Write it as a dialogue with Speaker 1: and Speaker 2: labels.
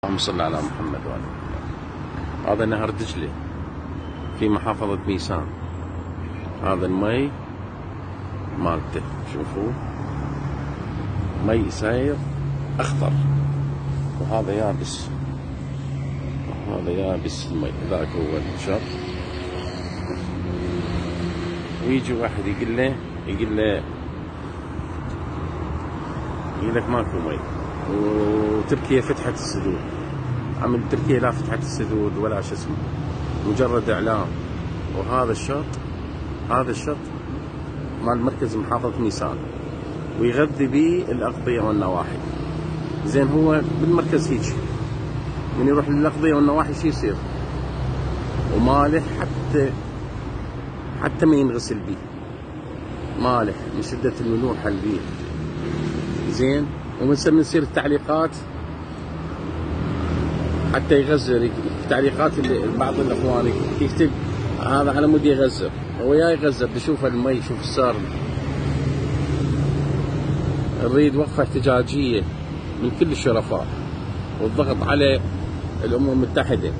Speaker 1: اللهم صل على محمد وآل محمد. هذا نهر دجلة في محافظة ميسان. هذا المي مالته، شوفوا مي ساير أخضر، وهذا يابس، هذا يابس المي، ذاك هو الشط. ويجي واحد يقول لك ماكو مي، وتركيا فتحت السدود. عمل تركيا لا فتحت السدود ولا شو اسمه، مجرد اعلام. وهذا الشط مال مركز محافظة ميسان، ويغذي به الأقضية والنواحي. زين هو بالمركز هيك، من يروح للأقضية والنواحي شو يصير؟ ومالح، حتى ما ينغسل به، مالح من شدة الملوحة اللي بيه. زين، ومن يصير التعليقات حتى يغزر تعليقات بعض الاخوان يكتب هذا على مود يغزر، هو يا يغزر بشوف المي، شوف صار. نريد وقفة احتجاجية من كل الشرفاء، والضغط على الأمم المتحدة